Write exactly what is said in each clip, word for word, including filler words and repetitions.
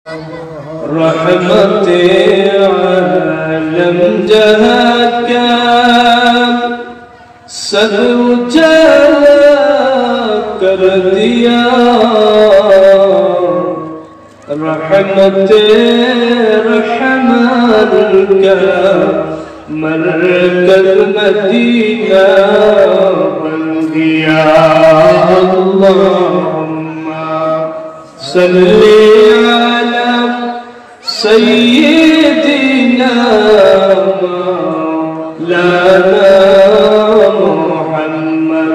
رحمت عالم جہاں کا سب اجالا کر دیا، رحمت رحمان کا مرکز مدینہ بن گیا۔ اللہم صل علی سیدنا مولانا محمد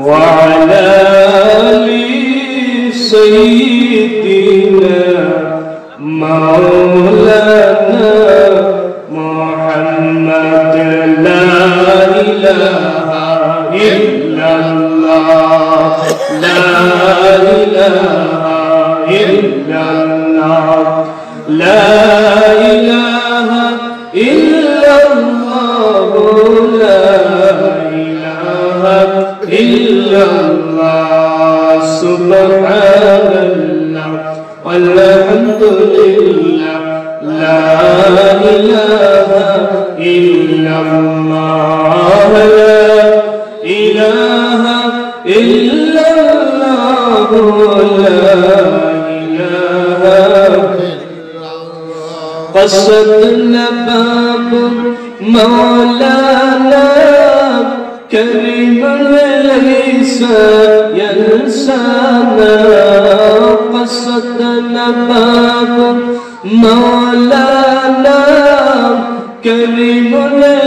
وعلی آل سیدنا مولانا محمد۔ لا الہ الا اللہ، لا الہ الا اللہ، لا الہ الا اللہ، لا الہ الا اللہ، سبحان اللہ۔ والحمد لله، لا إله إلا الله، لا إله إلا الله، لا إله إلا الله۔ قصدنا باب مولانا كريم ليس ينسانا، قصدنا باب مولانا كريم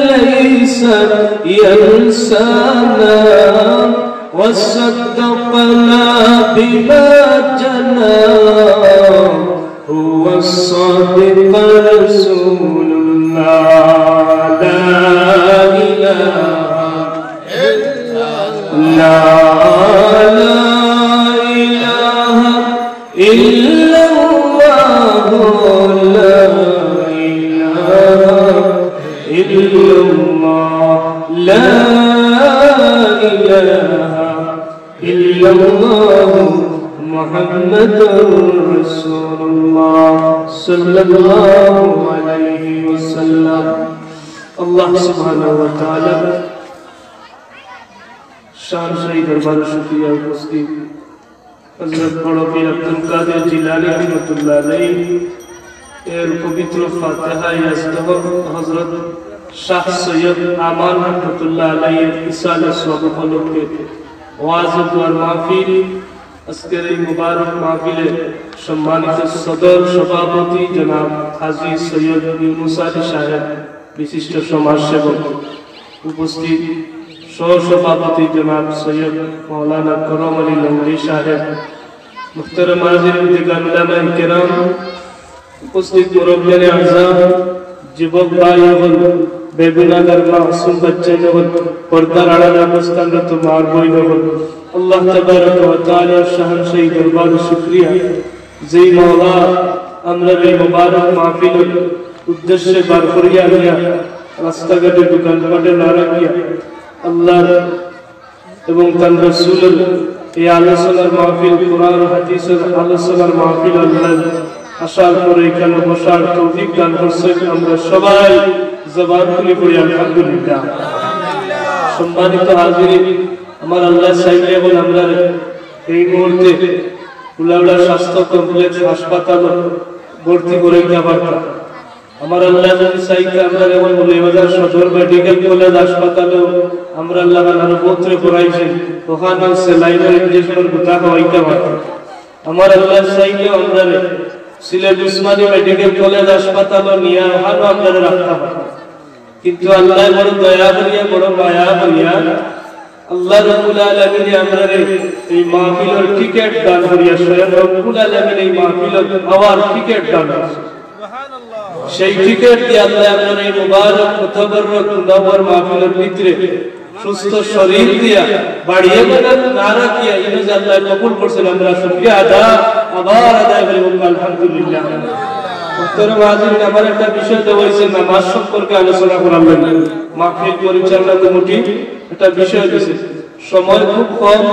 ليس ينسانا، وصدقنا بما جنى هو الصادق رسول الله، لا إله إلا الله، لا إله إلا الله، لا إله إلا الله، لا إله إلا الله محمد رسول الله صلى الله عليه وسلم। আল্লাহ সুবহানাহু ওয়া তাআলা শান শাহী দরবারে শুকরিয়া উপস্থিত হযরত বড় পীর আব্দুল কাদের জিলানী রহমতুল্লাহ আলাইহি এর পবিত্র ফাতিহা ইয়াজদহ হযরত শাহ সৈয়দ আমান রহমতুল্লাহ আলাইহির ইসালে সওয়াব উপলক্ষে ওয়াজ ও দোয়ার মাহফিল। আজকের এই মুবারক মাহফিলে সম্মানিত সদর সভাপতি জনাব হাজী সৈয়দ ইউনুস আলী সাহেব, বিশিষ্ট সমাজসেবক, উপস্থিত সহ সভাপতি জনাব সৈয়দ মাওলানা করম আলী লংরি সাহেব, মুহতারাম হাজিরিন, দিগার উলামায়ে কেরাম, উপস্থিত মুরব্বিয়ানে আযম, যুবক ভাই অকল, বেগুনাগার মাসুম বাচ্চা অকল, পর্দার আড়ালে অবস্থানরত মা বইন অকল, আল্লাহ তাবারাক ওয়া তাআলার শান শাহী দরবারে শুকরিয়া, যেই মাওলা আমরারে এই মুবারক মাহফিলর উদ্দেশ্যে বার করিয়া আনিয়া রাস্তাঘাটে দোকানপাটে না রাখিয়া আল্লাহর এবং তান রাসূলের এই আলোচনার মাহফিল, কোরআন হাদিসের আলোচনার মাহফিল আল্লাহ আসার পরে এখানে বসার তৌফিক দান করছেন। আমরা সবাই জবান খুলে পড়ি আলহামদুলিল্লাহ। সম্মানিত হাজিরিন, আমার আল্লাহ চাইলে এখন আমরা এই মুহূর্তে কুলাউড়া স্বাস্থ্য কমপ্লেক্স হাসপাতালো ভর্তি করাইতা পারতাম। আমার আল্লাহ যদি চাইতা আমরা এখন মৌলভীবাজার সদর মেডিকেল কলেজ হাসপাতালো আমরা আল্লাহ আরো ভর্তি করাইছি, ওখানেও স্যালাইনের ইনজেকশনের গুতা খাওয়াইতা পারতাম। আমার আল্লাহ চাইলে আমরা সিলেট উসমানী মেডিকেল কলেজ হাসপাতালো নিয়া ওখানেও আমরা রাখতাম পারতাম। কিন্তু আল্লাহ বড় দয়া করিয়া, বড় মায়া করিয়া, আল্লাহ রব্বুল আলামিনে আমরারে এই মাহফিলর টিকিট দান করিয়া, স্বয়ং রব্বুল আলামিন এই মাহফিলর আওয়ার টিকিট দান করছে। সেই টিকিট দিয়া আল্লাহ আমরারে এই মুবারক মুতাবাররক মুনাওয়ার মাহফিলর ভিতরে সুস্থ শরীর দিয়া বাড়িয়ে বাগান না রাখিয়া ইনো যে আল্লাহ কবুল করছেন, আমরা শুকরিয়া আদা আবার আদায় করি বলবো আলহামদুলিল্লাহ। মুহতারাম হাজিরিন, আমার একটা বিষয় দেওয়া হয়েছে নামাজ সম্পর্কে আলোচনা করার জন্য। মাহফিল পরিচালনা কমিটি একটা বিষয় দিছে, সময় খুব কম,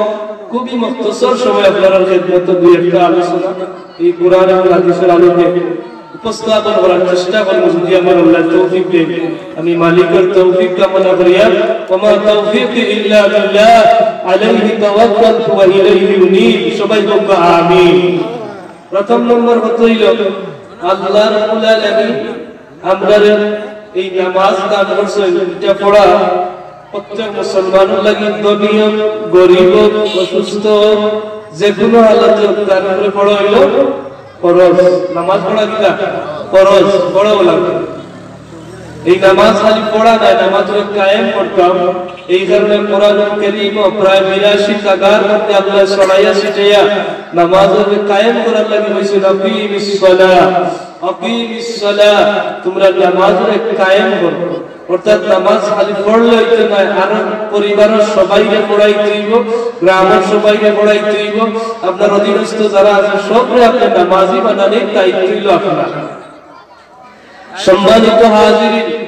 খুবই মুখতসর সময় আপনারার খেদমতো দুই একটা আলোচনা এই কোরআন এবং হাদিসের আলোকে উপস্থাপন করার চেষ্টা করব, যদি আমার আল্লাহ তৌফিক দেন। আমি মালিকের তৌফিক কামনা করিয়া, ওমা তৌফিকি ইল্লা বিল্লাহ, আলাইহি তাওয়াক্কালতু ওয়া ইলাইহি উনীব। সবাই বলবো আমিন। প্রথম নম্বর কথা হইল, আল্লাহ রাব্বুল আলামিন আমরারে এই নামাজ দান করছেন, এটা পড়া প্রত্যেক মুসলমানের লাগি, ধনী হোক, গরিব হোক, অসুস্থ হোক, যে কোনো হালতে হোক, তার উপরে পড়া হইল ফরজ। নামাজ পড়া কিতা? ফরজ, পড়াও লাগবে। এই নামাজ খালি পড়া নয়, নামাজরে কায়েম করতাম। এই কারণে কোরআন করিম প্রায় বিরাশি জাগার মধ্যে আল্লাহ ছড়াইয়া ছিটাইয়া নামাজরে কায়েম করার লাগি কইছেন, "আকিমিস সালাহ, আকিমিস সালাহ", তোমরা নামাজরে কায়েম করো। অর্থাৎ নামাজ খালি পড়লে হইতো নয়, আরো পরিবারের সবাইরে পড়াইতে হইব, গ্রামের সবাইরে পড়াইতে হইব, আপনার অধীনস্থ যারা আছে সবরে আপনি নামাজি বানানির দায়িত্ব হইল আপনার। সম্মানিত হাজিরিন,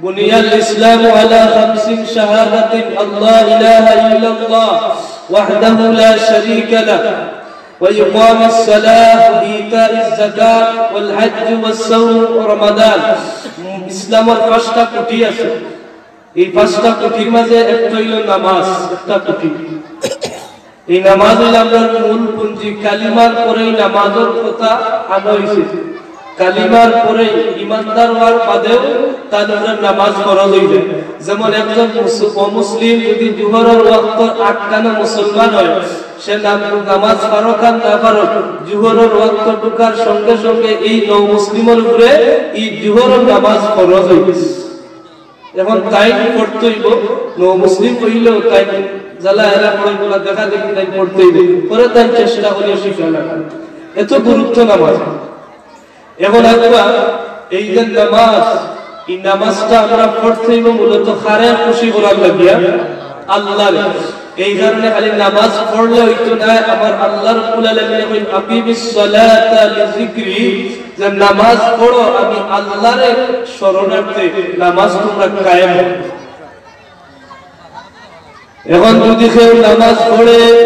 বুনিয়াল ইসলামু আলা খামসিন, শাহাদাতিন আল্লা ইলাহা ইল্লাল্লাহ ওয়াহদাহু লা শারীকা লাহ, ওয়া ইকামিস সালাহ, ওয়া ইতাইজ যাকাত, ওয়াল হজ্জ, ওয়াস সাওম, ওয়া রমাদান। ইসলামের পাঁচটা খুঁটি আছে। এই পাঁচটা খুঁটির মাঝে একটা হইল নামাজ, একটা খুঁটি। এই নামাজ হইল আমরার মূল পুঞ্জি। কালিমার পরেই নামাজের কথা আনা হইছে। কালিমার পরেই ইমানদার হওয়ার বাদেও তার উপরে নামাজ ফরজ হইল। যেমন একজন মুস-, অমুসলিম যদি জুহরের ওয়াক্ত আটকানো মুসলমান হয়, সে নাম-, নামাজ পারক আর না পারক, জুহরের ওয়াক্ত ঢুকার সঙ্গে সঙ্গে এই নও মুসলিমের উপরে এই জুহরের নামাজ ফরজ হইল। এখন তাইন পড়তে হইব, নও মুসলিম হইলেও তাইন জ্বালা এরা পড়ে, দেখা দেখি তাইন পড়তে হইব, পরে তাইন চেষ্টা করিয়া শিখা লাগবে। এত গুরুত্ব নামাজ। এখন আব্বা, এই যে নামাজ, এই নামাজটা আমরা পড়তে হইব মূলত কারে খুশি করার লাগিয়া, আল্লাহরে। এই কারণে খালি নামাজ পড়লে হইতো না, আমার আল্লাহ রাব্বুল আলামিন কইন, "আকিমিস সালাতা লিযিকরি", যে নামাজ পড়ো আমি আল্লাহরে স্মরণার্থে, নামাজ তোমরা কায়েম করো। এখন যদি কেউ নামাজ পড়ে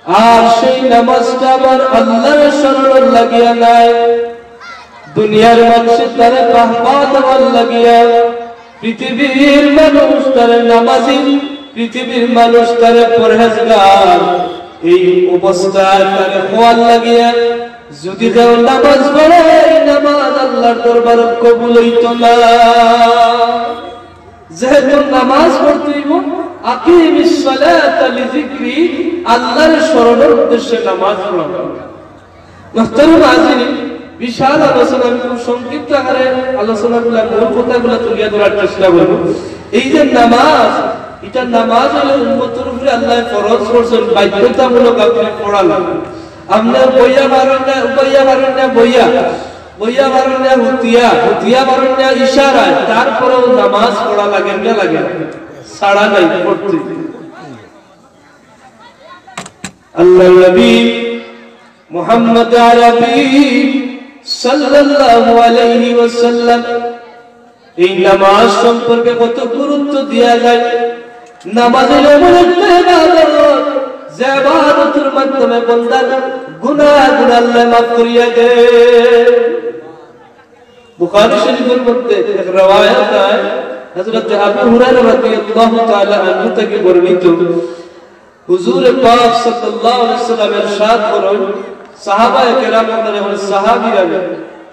আর সেই নামাজটা আমার আল্লাহর স্মরণর লাগিয়া নাই, দুনিয়ার মানুষে তারে বাহবা দেওয়ার লাগিয়া, পৃথিবীর মানুষ তারে নামাজি, পৃথিবীর মানুষ তারে পরহেজগার, এই অবস্থায় তারে হওয়ার লাগিয়া যদি কেউ নামাজ পড়ে, এই নামাজ আল্লাহর দরবারে কবুল হইতো না। যেহেতু নামাজ পড়তে হইব, আকিমিস সালাতা লিযিকরি, আল্লাহর স্মরণের উদ্দেশ্যে নামাজ পড়া। মুহতারাম হাজিরিন, বিশাল আলোচনা, আমি খুব সংক্ষিপ্ত আকারে আলোচনাগুলা, মূল কথাগুলা তুলিয়া ধরার চেষ্টা করব। এই যে নামাজ, এটা নামাজ হলো উম্মতের উপরে আল্লাহ ফরজ করছেন, বাধ্যতামূলক আপনি পড়া লাগবে। আপনি বইয়া পারেন না, বইয়া পারেন না, বইয়া, বইয়া পারেন না, হুতিয়া, হুতিয়া পারেন না, ইশারায়, তারপরেও নামাজ পড়া লাগে না, লাগে না? ছাড়া নাই, পড়তে। আল্লাহর নবী মুহাম্মদ আরবি সাল্লাল্লাহু আলাইহি ওয়াসাল্লাম এই নামাজ সম্পর্কে কত গুরুত্ব দিয়া যায়। নামাজ হইল এমন একটা ইবাদত, যে ইবাদতের মাধ্যমে বান্দার গুনাহগুলো আল্লাহ মাফ করিয়া দেয়। বুখারী শরীফের মধ্যে এক রেওয়ায়াত আয়, হযরত আবু হুরায়রা রাদিয়াল্লাহু তাআলা আনহু থেকে বর্ণিত, হুজুরে পাক সাল্লাল্লাহু আলাইহি ওয়াসাল্লাম ইরশাদ করেন, সাহাবায়ে কেরাম, আপনারা এখন সাহাবীরা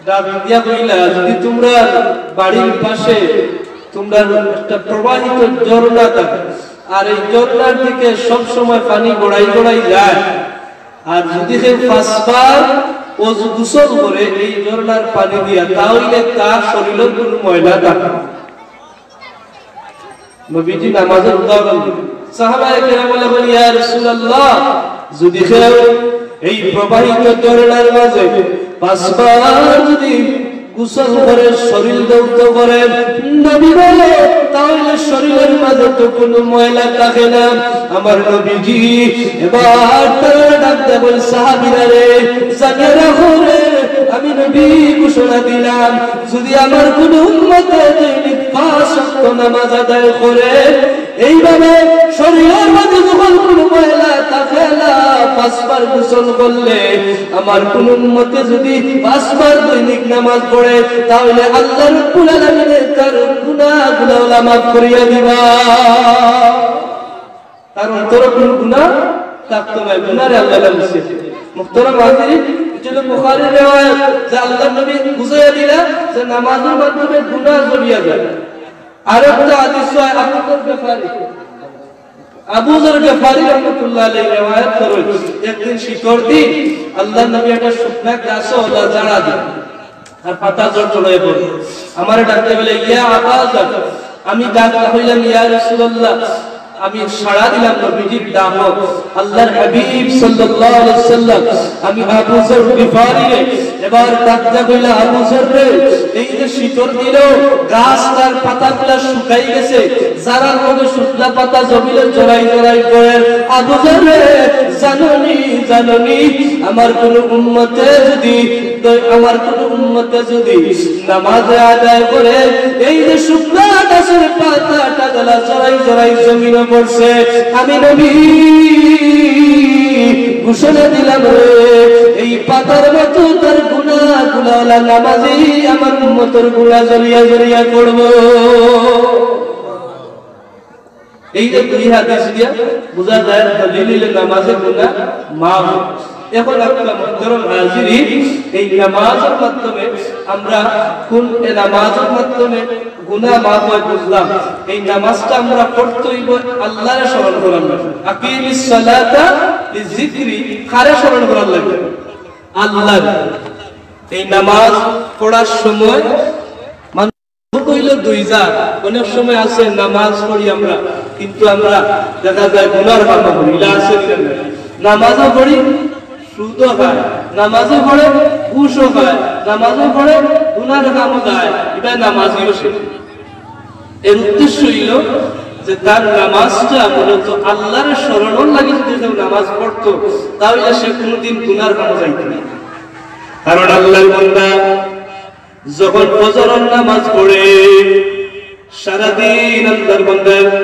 ডাক দিয়া কইলা, যদি তোমরার বাড়ির পাশে তোমরার একটা প্রবাহিত ঝর্ণা থাকে, আর এই ঝর্ণার দিকে সব সময় পানি গড়াই গড়াই যায়, আর যদি কেউ পাঁচবার অজু গোসল করে এই ঝর্ণার পানি দিয়া, তাহলে তার শরীরের কোনো ময়লা থাকে না। নবীজি নামাজের উদাহরণ দিলেন। সাহাবায়ে কেরাম বলে, বলি, "ইয়া রাসূলুল্লাহ, যদি কেউ এই প্রবাহিত ঝর্ণার মাঝে পাঁচবার যদি গোসল করে, শরীর ধৌত করে, নবী বলে, তাহলে শরীরের মাঝে তো কোনো ময়লা থাকে না।" আমার নবীজি এবার তারা ডাক দেয়, বলে, "সাহাবীরা রে, জানিয়ে রাখো রে, আমি নবী ঘোষণা দিলাম, যদি আমার কোনো উম্মতে দৈনিক পাঁচ ওয়াক্ত নামাজ আদায় করে, এইভাবে শরীরের মধ্যে যখন কোনো ময়লা গোসল করলে আমার কোন উম্মতে যদি পাঁচবার দৈনিক নামাজ পড়ে, তাহলে আল্লাহ রাব্বুল আলামিনে তার গুনাহগুলা মাফ করিয়া দিবা। তার অন্তরে কোন গুনাহ থাকতো না, গুনাহরে আল্লাহ মুছে। মুহতারাম হাজিরিন, এটা হলো বুখারীর রেওয়ায়াত, যে আল্লাহর নবী বুঝাইয়া দিলা যে নামাজের মাধ্যমে গুনাহ ঝরিয়া যায়। আরেকটা হাদিস হয় আবু যর গিফারি, আবু যর গিফারি রহমতুল্লাহ আলাইহি রেওয়ায়াত করেন, একদিন শীতর দিন আল্লাহর নবী একটা শুকনা গাছও ওলা ঝাড়া দিন, আর পাতা ঝড় চড়াই পড়ে। আমারে ডাকতে বলে, "ইয়া আবা যর।" আমি ডাক কইলাম, "ইয়া রাসূলুল্লাহ।" আমি সাড়া দিলাম নবীজির ডাক। আল্লাহর হাবিব সাল্লাল্লাহু আলাইহি ওয়াসাল্লাম, আমি আবু যর গিফারিরে এবার ডাক দিয়া কইলা, "আবু যর রে, এই যে শীতর দিনও গাছ তার পাতাগুলা শুকাই গেছে, ঝাড়ার মধ্যে শুকনা পাতা জমিনে জড়াই জড়াই পড়ে। আবু যর রে, জানোনি, জানোনি, আমার কোন উম্মতে যদি, আমার কোন উম্মতে যদি নামাজে আদায় করে এই যে শুকনা গাছের পাতাটা যেলা জড়াই জড়াই জমিনে পড়ছে, আমি নবী ঘোষণা দিলাম রে, এই পাতার মতো তার গুনাহগুলা ওলা নামাজি আমার উম্মতর গুনাহ ঝরিয়া ঝরিয়া পড়বো।" এই যে দুই হাদিস দিয়া বুঝা যায় দলিল হইলে নামাজে গুনাহ মাফ। এখন আপনারা মুহতারাম হাজিরিন, এই নামাজের মাধ্যমে আমরা কোন, এই নামাজের মাধ্যমে গুনাহ মাফ হয় বুঝলাম। এই নামাজটা আমরা পড়তে হইব আল্লাহরে স্মরণ করার লাগি। আকিমিস সালাতা লিজিকরি, কারে স্মরণ করার লাগি? আল্লাহরে। এই নামাজ পড়ার সময় মানুষ হইল দুই জাত। অনেক সময় আছে নামাজ পড়ি আমরা, কিন্তু আমরা দেখা যায় গুনার কামও করি, ইলা আছে নি না? নামাজও পড়ি, সুদও খায়, নামাজও পড়ে, ঘুষও খায়, নামাজও পড়ে, গুনার কামও যায়, ইটা নামাজিও সে। এর উদ্দেশ্য হইল যে তার নামাজটা মূলত আল্লাহর স্মরণর লাগি যদি কেউ নামাজ পড়তো, তাহলে সে কোনোদিন গুনার কামও যাইত না। কারণ আল্লাহর বান্দা যখন ফজরর নামাজ পড়ে, সারাদিন আল্লাহর বান্দা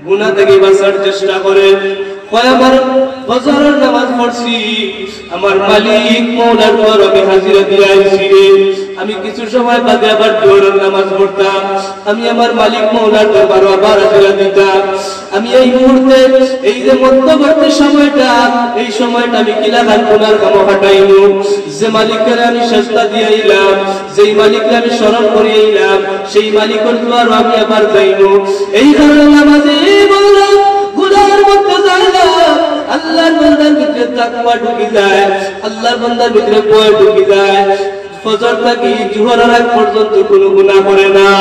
গুনাহ থাকি বাঁচার চেষ্টা করে। কয়, "আমার ফজরর নামাজ পড়ছি, আমার মালিক মওলার দরবারো আমি হাজিরা দিয়া আইছি রে। আমি কিছু সময় বাদে আবার জোহরর নামাজ পড়তাম, আমি আমার মালিক মওলার দরবারো আবার হাজিরা দিতাম। আমি এই মুহূর্তে, এই যে মধ্যবর্তী সময়টা, এই সময়টা আমি কিলাখান গুনার কামো কাটাইমু। যে মালিকরে আমি সেজদা দিয়া আইলাম, যেই মালিকরে আমি স্মরণ করি আইলাম, সেই মালিকর দুয়ারো আমি আবার যাইমু।" এই কারণে নামাজি বান্দা গুনার মধ্যে যায় না, আল্লাহর বান্দার ভিতরে তাকওয়া ঢুকি যায়, আল্লাহর বান্দার ভিতরে ভয় ঢুকি যায়। ফজর থাকি জোহরর আগ পর্যন্ত কোনো গুনাহ করে না।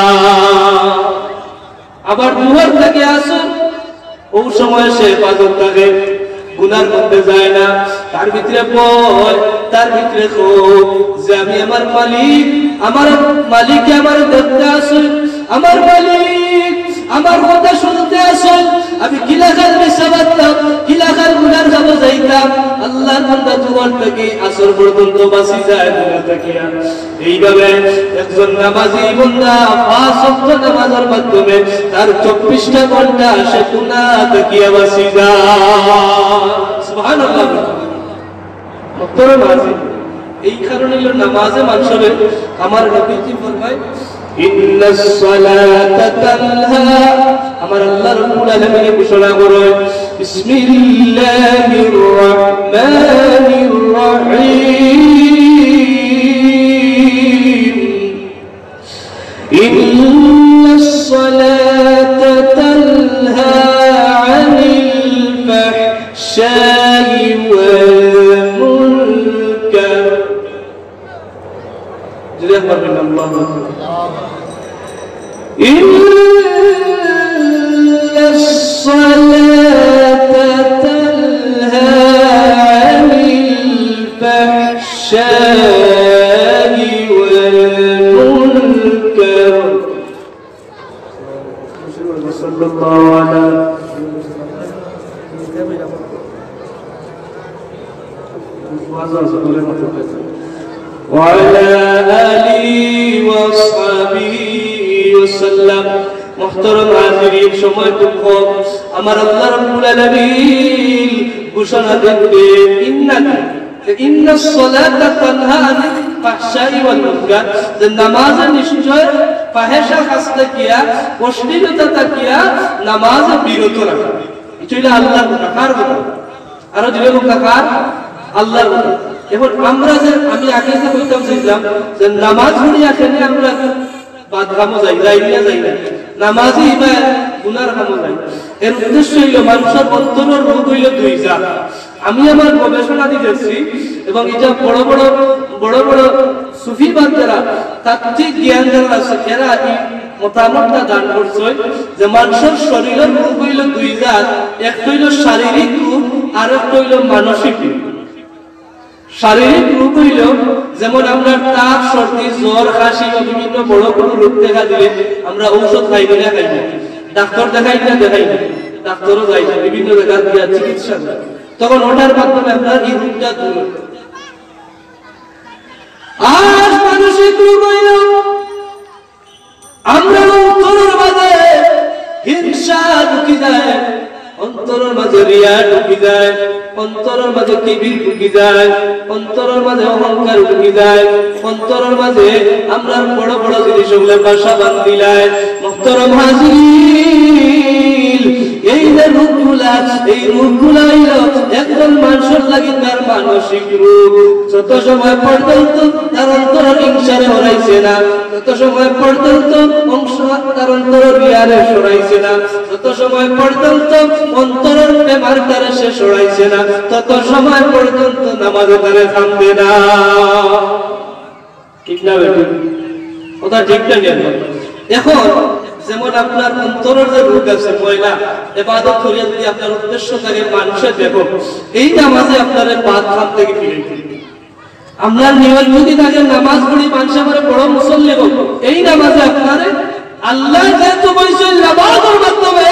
আবার জোহর থাকি আসর, ও সময় সে হেফাজত থাকে, গুনার মধ্যে যায় না। তার ভিতরে ভয়, তার ভিতরে খৌফ যে আমি আমার মালিক, আমার মালিকে আমার দেখতে আছে, আমার মালিক আমার কথা শুনতে আছে। আমি কিলাখান মিছা মাততাম, কিলাখান গুনার কামো যাইতাম, আল্লাহর বান্দা জোহর থাকি আসর পর্যন্ত বাঁচি যায় গুনাহ থাকিয়া। এইভাবে একজন নামাজি বান্দা পাঁচ ওয়াক্ত নামাজের মাধ্যমে তার চব্বিশটা ঘন্টা সে গুনাহ থাকিয়া বাঁচি যায়। সুবহানাল্লাহ। মুহতারাম হাজিরিন, এই কারণে হইল নামাজে মানুষরে আমার নবীজি ফরমায়, "ইন্নাস সালাতা তানহা", আমার আল্লাহ রাব্বুল আলামিনে ঘোষণা করে, "বিসমিল্লাহির রহমানির রহিম।" إن الصلاة تنهى عن الفحشاء والمنكر. যদি একবার বলেন, আল্লাহু আকবার। إن الصلاة تنهى عن الفحشاء والمنكر. صلى الله على وعلى آله وأصحابه وسلم. মুহতারাম হাজিরিন, সময় খুব কম। আমার আল্লাহ রাব্বুল আলামিন ঘোষণা দিতে ইন্না, যে ইন্না সলাতা তানহা আনিল ফাহশাই ওয়াল মুনকার, যে নামাজে নিশ্চয় ফাহেশা কাজ থাকিয়া, অশ্লীলতা থাকিয়া নামাজে বিরত রাখে। এটা হইল আল্লাহর কথা। কার কথা? আরো জোরে বলুন, কার? আল্লাহর কথা। এখন আমরা যে, আমি আগে যে কইতাম চাইলাম যে নামাজ পড়িয়া কেনে আমরা বাদ কামো যাই, যাই না, যাই না। নামাজে ইবা গুনার কামো যাই। এর উদ্দেশ্য হইল মানুষের অন্তরের রোগ হইল দুই জাত। আমি আমার গবেষণা দিয়ে দেখছি, এবং এটা বড় বড়, বড় বড় সুফি বান্দারা, তাত্ত্বিক জ্ঞান যারা আছে, এরা এই মতামতটা দান করছে যে মানুষের শরীরের রোগ হইল দুই জাত, একটা হইল শারীরিক রোগ আর একটা হইল মানসিক রোগ। শারীরিক রোগ হইল, যেমন আমরা তাপ, সর্দি, জ্বর, কাশি বা বিভিন্ন বড় কোনো রোগ দেখা দিলে আমরা ঔষধ খাই না, খাই না, ডাক্তার দেখাই না, দেখাই না, ডাক্তারও যাই না, বিভিন্ন জায়গা দিয়া চিকিৎসা করি, তখন ওটার মাধ্যমে আমরা এই রোগটা দূর হয়। আর মানসিক রোগ হইল আমরা অন্তরের মাঝে হিংসা ঢুকি যায়, অন্তরের মাঝে রিয়া ঢুকি যায়, অন্তরের মাঝে কিবির ঢুকি যায়, অন্তরের মাঝে অহংকার ঢুকি যায়, অন্তরের মাঝে আমরা বড় বড় জিনিস হইলে বাসা বান্ধিলায়। মুহতারাম হাজিরিন, এই যে রোগগুলা, এই রোগগুলা হইল একজন মানুষের লাগি তার মানসিক রোগ। যত সময় পর্যন্ত তার অন্তরের হিংসারে হরাইছে না, তত সময় পর্যন্ত অংশ তার অন্তরের রিয়ারে সরাইছে না, তত সময় পর্যন্ত অন্তরের বেমার তারে সে সরাইছে না, তত সময় পর্যন্ত নামাজে তারে থামবে না। ঠিক না বেটি? কথা ঠিক না নি? এখন যেমন আপনার অন্তরের যে রোগ আছে, ময়লা, এবাদত করিয়া যদি আপনার উদ্দেশ্য থাকে মানুষের দেখো, এই নামাজে আপনার বাদ কাম থেকে ফিরে দিবে। আপনার নিয়ত যদি থাকে নামাজ পড়ি, মানুষ আমার বড় মুসল্লি হোক, এই নামাজে আপনারে আল্লাহ যেহেতু বলছেন নামাজের মাধ্যমে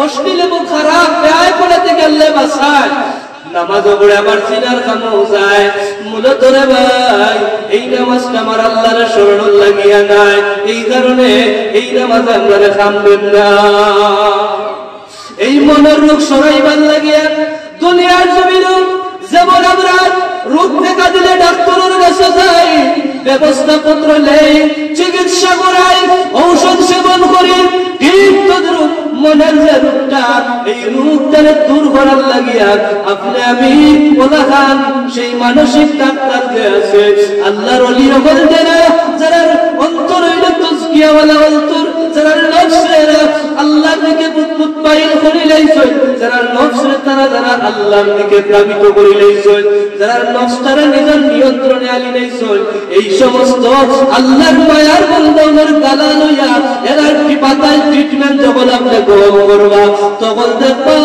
অশ্লীল এবং খারাপ বেআইপনা থেকে আল্লাহ বাঁচায়, নামাজও পড়ে আবার জিনার কামও যায়। মূলত রে ভাই, এই নামাজটা আমার আল্লাহর স্মরণ লাগিয়া নাই, এই কারণে এই নামাজে আপনারে থামবেন না। এই মনের রোগ সরাইবার লাগিয়া দুনিয়ার জমিনে যেমন আমরা রোগ দেখা দিলে ডাক্তারের কাছে যাই, ব্যবস্থাপত্র নেই, চিকিৎসা করাই, ঔষধ সেবন করি, ঠিক তদ্রূপ মনের যে রোগটা, এই রোগটারে দূর করার লাগিয়া আপনি আমি ওলা খান সেই মানসিক ডাক্তার যে আছে, আল্লাহর ওলি হকল যারা, যারা অন্তর হইল তজকিয়াওয়ালা অন্তর, যারা নফসরে আল্লাহর দিকে মুত-, মুতমাইন করি লাইছইন, যারা নফসরে তারা যারা আল্লাহর দিকে প্লাবিত করি লাইছইন, যারা নফসরে নিজের নিয়ন্ত্রণে আনি লাইছইন, এই সমস্ত আল্লাহর মায়ার বন্দাগুলোর গালা লইয়া এরা কি বাতায় ট্রিটমেন্ট যখন আপনি গ্রহণ করবা, তখন দেখবা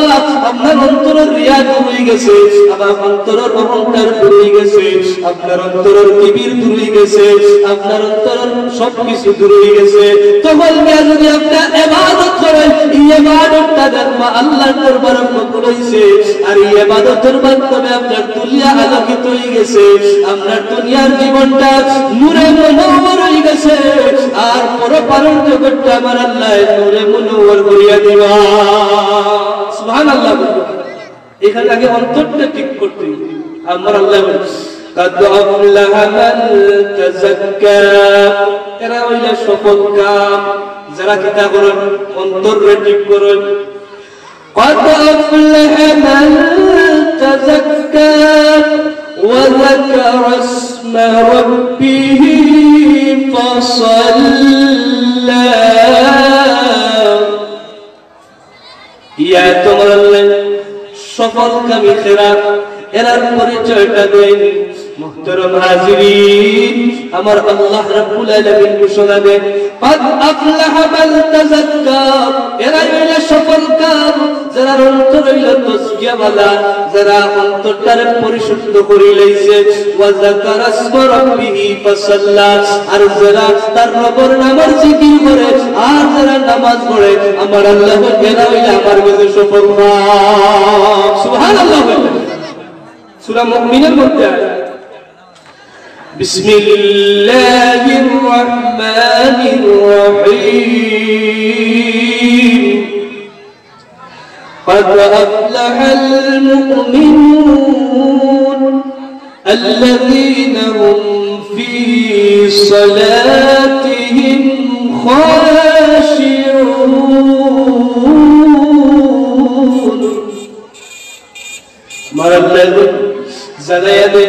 আপনার অন্তরের রিয়া দূর হয়ে গেছে, আমার অন্তরের অহংকার দূর হয়ে গেছে, আপনার অন্তরের কিবির দূর হয়ে গেছে, আপনার অন্তরের সব কিছু দূর হয়ে গেছে। তখন গিয়া যদি আপনার ইবাদত করেন, এই ইবাদতটা দেখবা আল্লাহর দরবারে কবুল হইছে, আর এই ইবাদতের মাধ্যমে আপনার দুনিয়া আলোকিত হয়ে গেছে, আপনার দুনিয়ার জীবনটা নূরে মুনাওয়ার হয়ে গেছে, আর পরপারের জগৎটা আমার আল্লাহ নূরে মুনাওয়ার করিয়া দিবা। সুবহানাল্লাহ। এখানে আগে অন্তরটা ঠিক করতে হবে। আমার আল্লাহ বলে, "কাদ আফলাহা মান তাযাক্কা।" এরা হইল সফল কাম, যারা কিতা করেন, অন্তররে ঠিক করেন। "কাদ আফলাহা মান তাযাক্কা ওয়া যাকারা ইসমা রাব্বিহি ফাসাল্লা।" ইয়া তোমার আল্লাহ সফল কামী এরা, এরার পরিচয়টা দেন। মুহতারাম হাজিরিন, আমার আল্লাহ রাব্বুল আলামিন ঘোষণা দেন, "কাদ আফলাহা মান তাযাক্কা।" এরাই হইল সফল কাম, যারার অন্তর হইল তজকিয়াওয়ালা, যারা অন্তরটারে পরিশুদ্ধ করি লইছে, "ওয়া যাকারা ইসমা রাব্বিহি ফাসাল্লা।" আর যারা তার রবর নামর জিকির করে, আর যারা নামাজ পড়ে, আমার আল্লাহ বলে, এরা হইল আমার কাছে সফল কাম। সুবহানাল্লাহ। সূরা মুমিনের মধ্যে আছে, বিসমিল্লাহির রহমানির রহিম। قد أفلح المؤمنون الذين هم في صلاتهم خاشعون. আমার আল্লাহ জানাইয়া দে,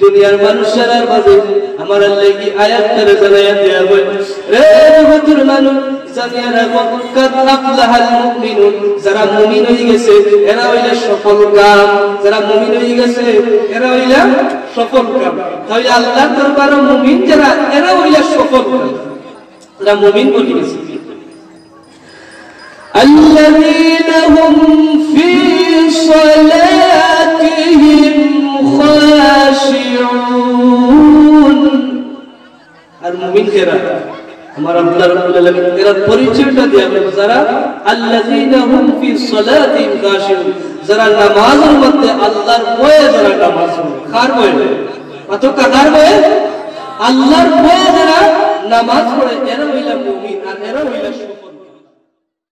দুনিয়ার মানুষেরার মাঝে আমার আল্লাহ এই আয়াতটারে জানাইয়া দিয়া কয়, রে জগতের মানুষ, জানিয়া রাখো, قد أفلح المؤمنون, যারা মুমিন অইগেছে, এরা অইলা সফল কাম। যারা মুমিন অইগেছে, এরা অইলা সফল কাম। তাইলে আল্লাহর দরবারো মুমিন যারা, এরা অইলা সফল কাম। যারা মুমিন অইগেছে। الذين هم في صلاتهم خاشعون। আর মুমিন কারা? আমার আল্লাহ রাব্বুল আলামিন এরার পরিচয়টা দিয়া বলে, যারা الذين هم في صلاتهم خاشعون, যারা নামাজের মধ্যে আল্লাহর ভয়ে যারা নামাজ পড়ে। কার ভয়ে? অত কার ভয়ে? আল্লাহর ভয়ে যারা নামাজ পড়ে, এরা অইলা মুমিন, আর এরা অইলা সফল।